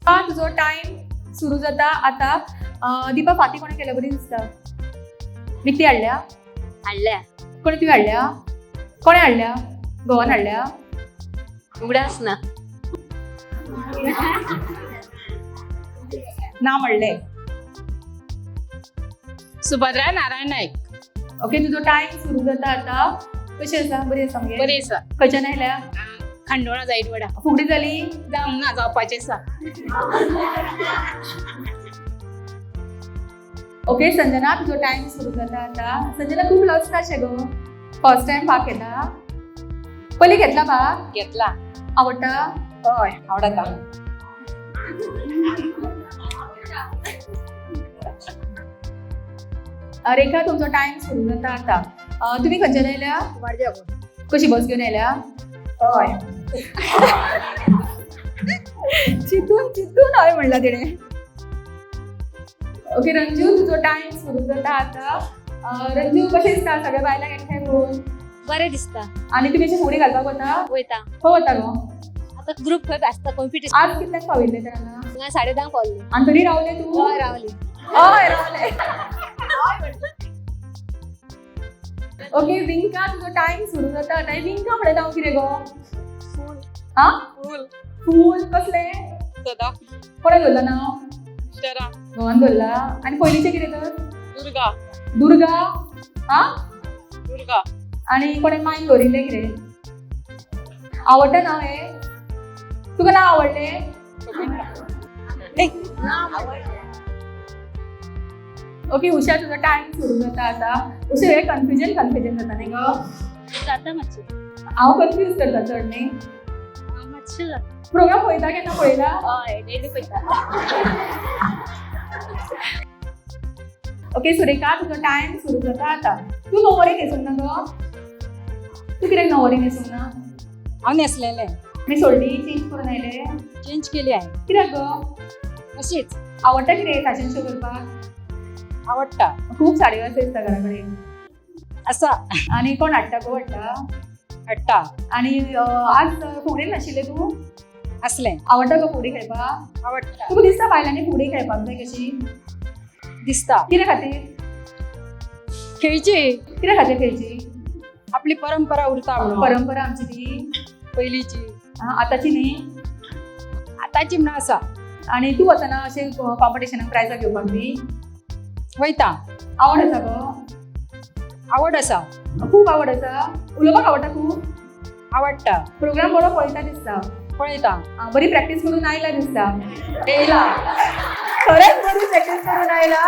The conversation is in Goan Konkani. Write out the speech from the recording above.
तुजो टायम सुरू जाता आता. दीपा, फाती कोणें केल्या बरी दिसता. विकती हाडल्या? हाडल्या. कोणें तुवें हाडल्या? कोणें हाडल्या? घोवान हाडल्या? उगडास ना. ना म्हणलें. सुभद्रा नारायण नाईक. ओके, तुजो टायम सुरू जाता आता. कशी आसा? बरी आसा मगे? बरी आसा. खंयच्यान आयल्या? खांडोळा, जायटवाडा. फुगडी जाली? जावंक ना, जावपाचें आसा. ओके संजना, तुजो टायम सुरू जाता आता. संजना, खूप लजता शे गो. फर्स्ट टायम भाग घेता? पयलीं घेतला भाग? घेतला. आवडटा? हय, आवडता. रेखा, तुमचो टायम सुरू जाता आता. तुमी खंयच्यान आयल्या? कशी, बस घेवन आयल्या? हय. चितून चितून हय म्हणला तिणें. ओके रंजू, तुजो टायम सुरू जाता आता. रंजू, कशें दिसता सगळ्या बायलांक एकठांय पळोवन? बरें दिसता. आनी तुमी अशी फुगडी घालपाक वता? वयता. खंय वता गो? आतां ग्रुप खंय आसता कॉम्पिटिशन. आज कितल्यांक पाविल्ले तर हांगा? हांगा 10:30 पावली. आनी तरी रावले तूं? हय, रावली. हय रावले. ओके विंका, तुजो टायम सुरू जाता आतां. विंका म्हणटा हांव कितें गो? फूल. हा? फूल. फूल कसलें? सदा. कोणें दवरलां नांव? अक्षरा. घोवान दवरला. आनी पयलींचें कितें तर? दुर्गा. दुर्गा. हा? दुर्गा. आनी कोणें मायन दवरिल्लें कितें? आवडटा नांव हें तुका? नांव आवडलें? ओके उषा, तुजो टायम सुरू जाता आतां. उषा, हें कन्फ्युजन कन्फ्युजन जाता न्ही गो? जाता मातशें. हांव कन्फ्यूज करता चड न्ही? मातशें जाता. प्रोग्राम पळयता? केन्ना पळयला? हय, डेली पळयता. ओके सुरेखा, तुजो टायम सुरू जाता आतां. तूं णववारी न्हेसूंक ना गो? तूं कित्याक णववारी न्हेसूंक ना? हांव न्हेसलेलें. मागीर सोडली? चेंज करून आयले? चेंज केली हांवें. कित्याक गो? अशीच. आवडटा कितें फॅशन शो करपाक? आवडटा. खूब साडयो आसा दिसता घरा कडेन. आसा. आनी कोण हाडटा गो? हाडटा? हाडटा. आनी आज फुगडीन नाशिल्लें तूं? आसलें. आवडटा गो फुगडी खेळपाक? आवडटा. तुका दिसता बायलांनी फुगडी खेळपाक जाय कशी? दिसता. कित्या खातीर? खेळची. कित्या खातीर खेळची? आपली परंपरा उरता म्हणून. परंपरा आमची ती. पयलींची. आतांची न्ही. आतांची म्हणून आसा. आनी तूं वचना अशें कॉम्पिटिशनाक प्रायजां घेवपाक बी? वयता. आवड आसा गो? आवड आसा. खूब आवड आसा. उलोवपाक आवडटा खूब? आवडटा. प्रोग्राम बरो पळयता दिसता. पळयता. बरी प्रॅक्टीस करून आयला दिसता. येयला खरेंच बरी प्रॅक्टीस करून आयला.